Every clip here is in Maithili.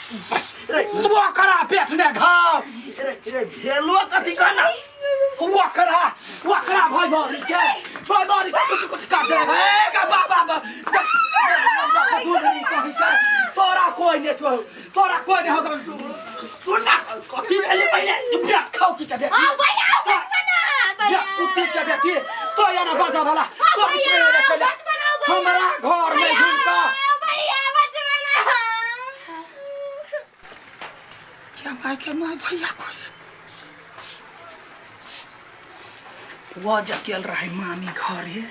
ओकरा पेट ने घाव। रे रे, भेलो कथी कहना? ओकरा ओकरा भाई मारी के, भाई मारी के कुछ कुछ काट दे ए का बाबा बा। तोरा कोई नहीं छो, तोरा कोई नहीं होगा। सुन ना, कथी भेले पहिले? तू पेट खाओ की के बेटी? आओ भैया, आओ, बचपना या कुत्ती के बेटी, तो या ना बाजा वाला तो भैया, छोड़ रे चले। बचपना, भैया। हमरा घर में घुमका। भैया, बचपना। क्या माय के my भैया कोई वो जकेल रहे मामी घरे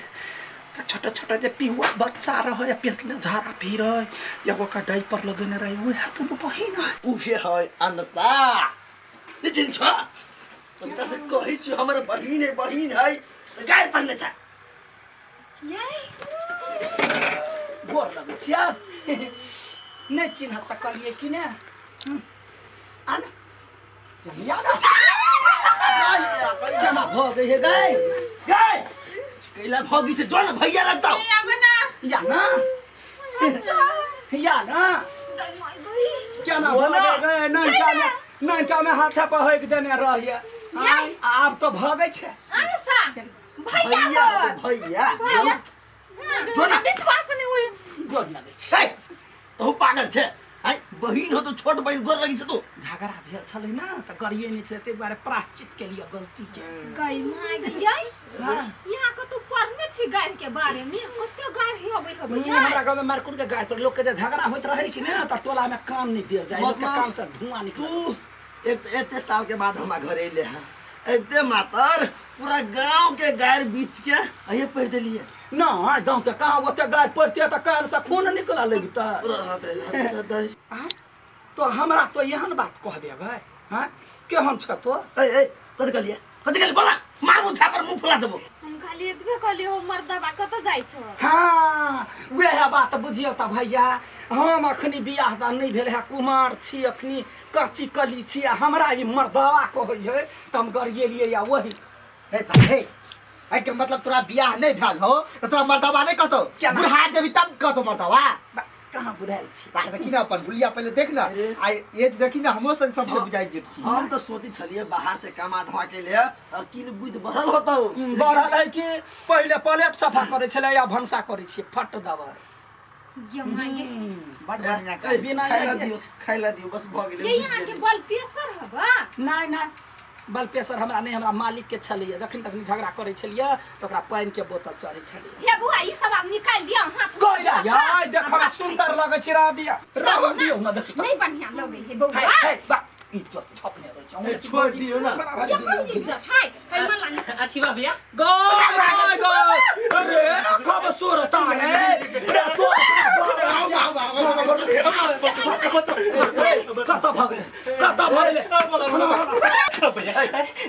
त छोटा छोटा जे पिहुआ बच्चा रहे, पेट में झाड़ा फिर एगो का डाइपर लगेने रहे, वएह दुनू बहिन है। उहे है अनसा, नहीं चिन्ह छ? तोरा से कहै छी हमर बहिन है, बहिन है, त गायर पढ़ने छ। गोर लगै छियै, नहि चिन्ह सकलियै कि ने? आ ने या ना, केना भऽ गई हे गई? गई कैला भगी छै? जो न भैया लगतौ। या ना, या ना, केना भऽ गई गई? नैनटा में, नैनटा में हाथे पर होइक देने रहिए, आब तऽ भगै छै। भैया। भैया, भैया। भैया। जो ना। विश्वास नहीं हुई। गोर लगै छै। है तहु पागल छै है, बहिन हो तो छोट बहिन, गोर लगी छै तू? झगड़ा भेल छलै ने तऽ गरिए नहि छलै, ताहि दुआरे प्रायश्चित के लिए गलती के। गई माय गई। हाँ। यहाँ कतौ पढ़ने छी गाय के बारे में? कते गाय होबै होबै? हमरा गाँव में मारकुट के गाय पर लोग के जे झगड़ा होइत रहे कि ने, तऽ टोला में कान नहि देल जाय, लोग के मतलब कान से धुआं निकल। तू एक तो एते साल के बाद हमरा घर अइले है, एते मातर पूरा गांव के गायर बीच के अये पढ़ देलिए। ना गाँव के कहाँ ओते गाय पड़ते तऽ कान से खून निकलऽ लगतै। पूरा रहते रहते रहते। आँय? तो हमरा तो एहन बात कहबे गए? हाँ, केहन छ तो? ए ए, कथी कहलिए, कथी कहलिए? बोला, मारू झापर, मुंह फुला देबो। हम खाली एतबे कहली हो, मर्दबा कतऽ जाइ छौ? हाँ, वएह बात बुझियौ तऽ भैया, हम अखनी बियाह दान नहि भेल है, कुमार छी, अखनी कच्ची कली छी, आ हमरा ई मर्दवा कहै है तऽ हम गरिएलियै या वही। हे भाई, हे, एहिके मतलब तोरा बियाह नहि भेल हो तऽ तोरा मर्दवा नहि कहतौ? केना? बुढ़ा जेबी तब कहतौ मर्दवा? बा, कहाँ बुढ़ायल छी? बात देखी ने, अपन हुलिया पहिले देख ने, आ एज देखी ने, हमरो संग सबसे बुझाइ जेठ छी। हम तो सोची छलिए बाहर से कमा धमा के लिए अकिल बुद्धि बढ़ल होतौ। बढ़ल है कि पहिले प्लेट सफा करै छलै या भनसा करै छियै, फट दवा। गे माय गे। बड बढ़िया। ए, बिना खाइ ला दियौ, खाइ ला दियौ, बस भऽ गेलै। ये बुझि यहाँ के गेलियै। बल प्रेशर हबा? नहि नहि, बल प्रेशर हमरा नहि, हमरा मालिक के छलैया। जखन तखन झगड़ा करै छलियै तऽ ओकरा पानि के बोतल चढ़ै छलैया। हे बुआ, ई सब आब निकालि दिअ हाथ। कैला यार, देख हमरा सुंदर लगै छै, रह दिया, रह दियौ न, देख। नहीं बढ़िया लगे हे बौआ। हे हे बा, इज्जत छपने रहै छै। ए, छोड़ दियौ न। बराबर। ये कोन इज्जत है? है मला नहीं। अथी बा भैया। गो गो गो, अरे कब सुरता रे रे तो कत भगले, कत भगले?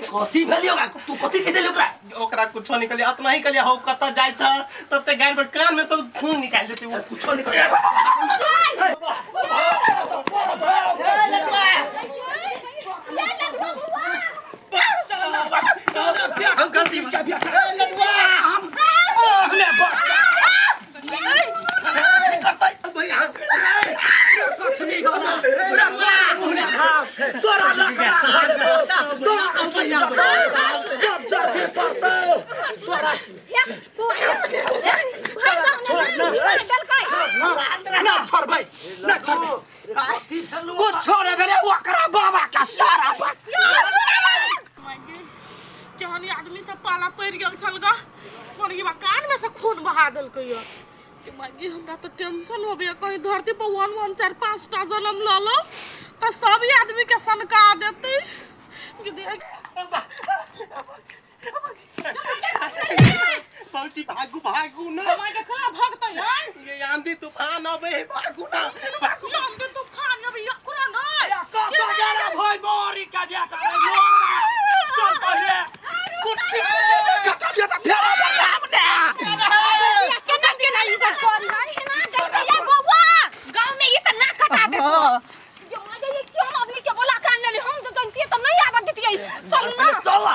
कथी भेलियै ओकरा? तू कथी कहि देली ओकरा? ओकरा कुछो निकलिए, अतना ही कहलिए हौ कतऽ जाइ छ, तते गाय पर कान में से खून निकाल देते वो। कुछो नहीं करिए। हम गलती हम ओहने लक्ष्मी वाला तोरा तोरा पड़तौ तोरा। ना छोड़बै, ना छोड़बै, कुछ छोड़े भेलै ओकरा बाबा के सारा बात। केहन आदमी सब पाला पड़ि गेल छल ग, कोन कान में से खून बहा देलकै यऽ। मागी, हमरा तऽ टेंशन होबे, कहीं धरती पर वन वन चारि पाँच टा जन्म लऽ लो तऽ सब आदमी के सनका देतै। भौजी, भागू भागू ना। हमरा के खेला भगतै हन? ये आंधी तूफान अबे है, भागू ना, भागू। आंधी तूफान अबे एकरा नै। कत गेला भाई मोरी के बेटा रे लोलवा? चल पहिले कुट्टी कटा दिया त फेरा बनाम ने। केना केना ई सब करी है ना जल्दी ये बौआ, गांव में ई त ना कटा देतो। ये मागे, ये क्यों आदमी के बोला कान लेली? हम तो जानतिए त नहीं आवत देतिए। चल ना। चल।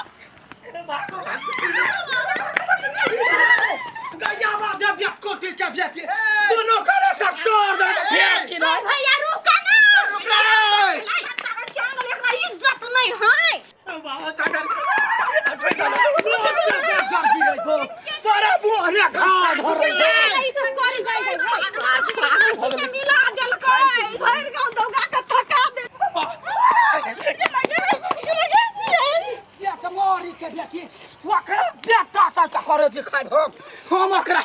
गैया बा दे बिया कोटी के बेटी, दोनों करे से सर दे फेर कि ओ नहीं। भैया, रुका ना। अंग्रेजी खाइब हम हम ओकरा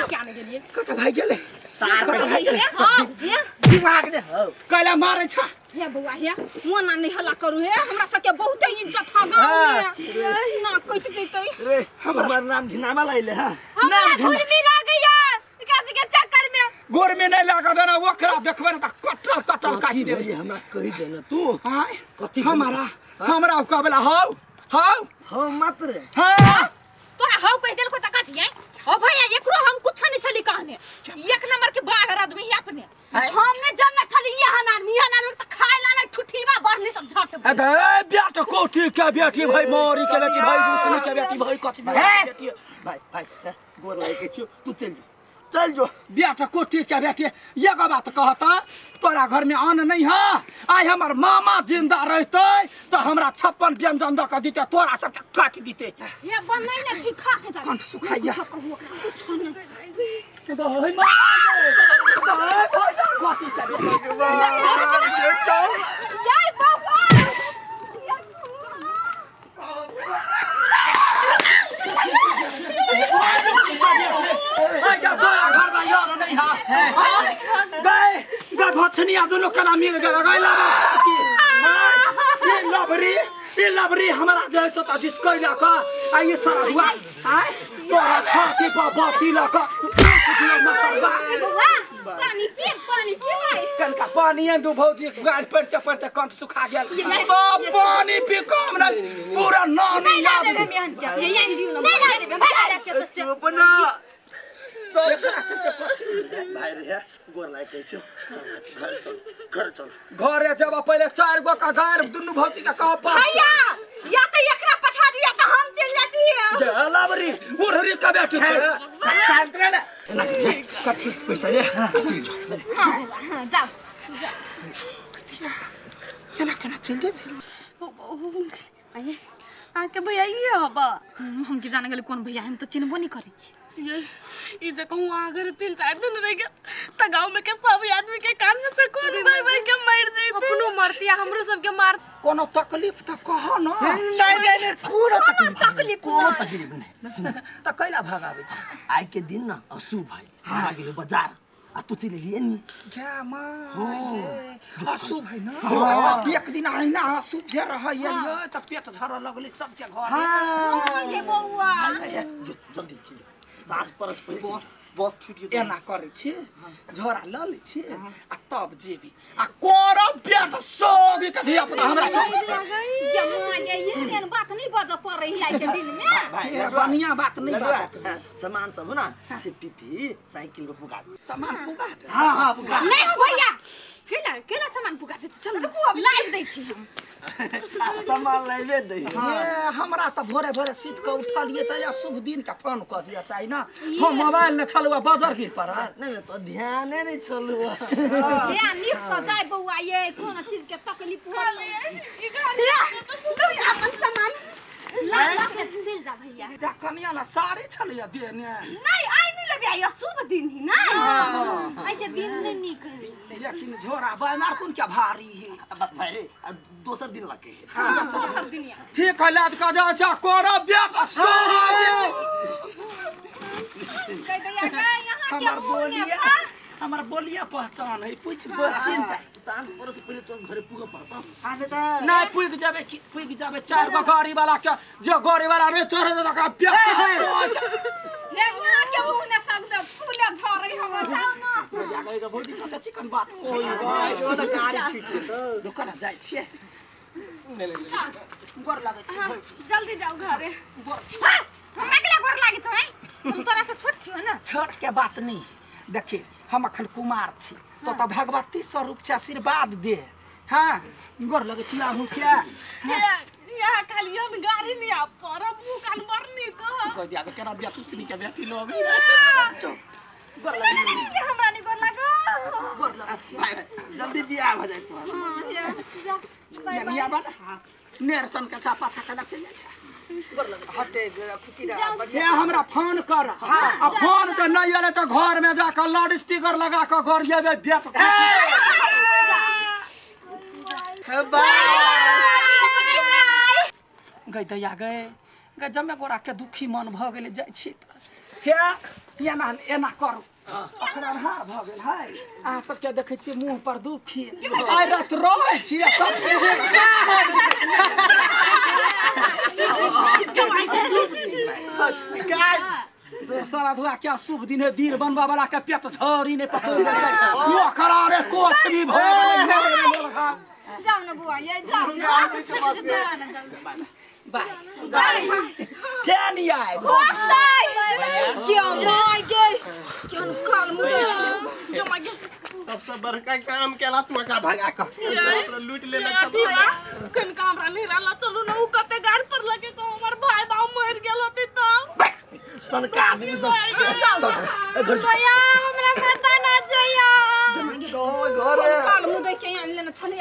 क्या नहीं गेलिए कत भाइ गेलै कत भाइ गेलै हां हे दिमाग ने हो कैला मारै छ हे बौआ हे मोना नहीं हल्ला करू हे हमरा सबके बहुते इज्जत ह गाँव में ना कटि जैतै रे हमर नाम घिनावा लाइले हां हमरा घुरमी लागैया विकास के चक्कर में गोर में नहीं लागत ना ओकरा देखबै ने त कटल कटल काटि देबै भेलै हमरा कहि दे ना तू आँय कथी हमारा हमरा ओ कहबला हौ हौ हम मात्र हाँ तोरा हौ कहि देलको त कथी है ओ भैया एकरो हम कुछ नहीं छली कहने एक नंबर के बागर आदमी है अपने हम ने जानना छली यहां आदमी यहां आदमी त खाय ला नहीं ठुठीबा बढ़ने सब झट अरे बेटा कोठी के बेटी भाई मोरी के बेटी भाई दूसरी के बेटी भाई कथी भाई बेटी भाई भाई हे, गोर लागे के छियो तू चल जो चल जो बेटा कोठी के बेटी एगो बात कहता तोरा घर में अन्न नहीं है आइ हमर मामा जिंदा रहते तो हमरा 56 व्यंजन दऽ के दिते तोरा सबके काटि दिते हे बन नहीं ने ठीक खा के जा कंठ सुखाइया कहू कुछ नहीं भाई माँ भाई भाई कथी के बेटी जय बौआ आइ जा तोरा घर में यार नहीं है गए गधोछनिया दुनू केना मिल गेल गए लबर की ये लबरी ये लबरी हमरा जे से त जिस कैला का आ ये सरदुआ आय तोरा छाती पर बाती लक मसरवा बौआ पानी पी पानी पी भाई कनका पानी दू भौजी गाड़ पड़ते पड़ते कंठ सुखा गेल ये- तो पानी पी कम नहीं पूरा नानी नहीं ला याद देबे मेहन के ये यान दिउ ना नहीं ला देबे भाई ला के तो से चुप ना एकरा सबके कथी भाई रे गोर लागे के छियो चल घर चल घर चल घरे जब पहिले चार गो का गार दुनू भौजी के कह पास भैया या तो एकरा पठा दिया तो हम चल जाती लबरी उड़री के बेटी छै शांत रह कथी पैसा ले चल जो हां बौआ हां जाओ एना केना चलि जेबै अहाँके भैया ये हबा हम की जाने गेल कोन भैया हम तो चिन्हबो नहीं करै छी ये ई जे कहूँ अहाँ घर 3-4 दिन रह गेल त गाँव में के सब आदमी के कान में से खून बह बह के मर जैते अपनो मरती आ हमरो सबके मार कोनो तकलीफ तऽ कह न नहीं नहीं नहीं कोनो तकलीफ तकलीफ कोनो तकलीफ नहीं तऽ कैला भगाबै छै आइ के दिन ना अशुभ है हमरा गेलो बाजार आ तू चलि एलियै नी गे माँ गे अशुभ है ना एक दिन अहिना अशुभ भेल रहै ये तऽ पेट झरऽ लगलै सबके घर ये बौआ जो जल्दी चल जो साँझ परस पहिले चल जो। बस छूट जेतौ। एना करै छी झोरा लऽ लै छी आ तब जेबी आ करब पेट सोगी के धिया पुता हमरा ये माँ ये एहन बात नहीं बजऽ पड़ै है आइ के दिन में भाई ए, बढ़िया बात नहीं लडुआ, बाजऽ के। हाँ, सामान सब हो ना से पीपी साइकिल पर पुगा दे सामान पुगा दे हाँ हाँ पुगा नहीं हो भैया केला केला सामान पुगा दे चल लाइव दै छी हम सामान लाइबे दे ये हमरा तऽ भोरे भोरे सुति कऽ उठलियै तऽ या शुभ दिन के फोन कऽ दिअ चाही ना हम मोबाइल मे छलहुँ बजर गिर पड़ल नहीं नहीं तो ध्याने नहीं छलु हे नीक से जाय बौआ ये कोनो चीज के तकलीफ हो अपन सामान ला ला के चल जा भैया जा कनिया ला साड़ी छलैया देने नहीं आई नहीं लेबे आई अशुभ दिन ही ना आइ के दिन नहीं नीक है लेकिन झोरा बैमार कोन क्या भारी है भाई रे आ दोसर दिन लगे है दोसर दिन या ठीक है लाद कऽ जा जा करब बेटा सोगे कह दैया गे यहाँ के हमर मुँह ने बोलिया खा हमर बोलिया पहचान है पूछ चिन्ह जाय साँझ परस पहिले तो घरे पुगे पड़तो नहीं पुग जाबे कि पुग जाबे चार गो गाड़ी वाला के जे गाड़ी वाला नहीं चढ़े दे ओकरा बेटा सोगे हे यहाँ के मुँह ने सब दे फूले झरे हम जाओ ना जागे गे भौजी कते चिकन बात कोई गई गाड़ी छूट जेतौ दुकान जाइ छियै गोर लागै छी भौजी जल्दी जाओ घरे हाँ, हमरा के गोर लागे छौ हैं हम तोरा से छोट छियौ ना छोट के बात नहीं देखिए हम अखन कुमार छी तो तऽ भगवती स्वरूप छै आशीर्वाद दे हाँ गोर लगै छी अहूँ के यहाँ खाली हम गाड़ी नहीं आ पर मुँह कान बड़ नीक ह कह दिया के केना बेटी सुनी के बेटी लोग गोर नहीं नहीं हमरा नहीं गोर लागो गोर लगै छी भाई भाई जल्दी बियाह भ जाए तुम्हारा हां हे जा बाय बाय नेरिया बना नेरसन के छापा छाका चलि जाइ छै हटे खुशी रह ये बढ़िया हमरा फोन कर आ फोन के नहीं एलै तऽ घर में जाकर लाउड स्पीकर लगा कऽ घर जेबै बेट बाय गई दैया गए गजमे गोरा के दुखी मन भऽ गेलै। जाइ छी तऽ हे एना एना करू, अखन अन्हार भऽ गेल है, अहाँ सबके देखै छियै मुँह पर दुखी, आइ राति रहै छी आ तब दोसर अधुआ क्या शुभ दिन है, दिन बनबा वाला के पेट झड़ी नहीं पकड़ यो करारे कोच भी भऽ गेलै। जाओ ना बुआ, ये जाओ ना। बाय फेर नहीं आए। क्यों माय गे, क्यों काल मुदे गे माय गे। सबसे बड़का काम केला तू, एकरा भगा कऽ लूट लेने। अथी बा कनिका हमरा नहीं रहला, चलू ना। उ कते गाड़ पर लगे को हमर भाई बाबू मर गेल होती तब सनका आदमी सब घर। भैया, हमरा पता ना चाहिए। चल घर। काल मुदे के आन लेना छले।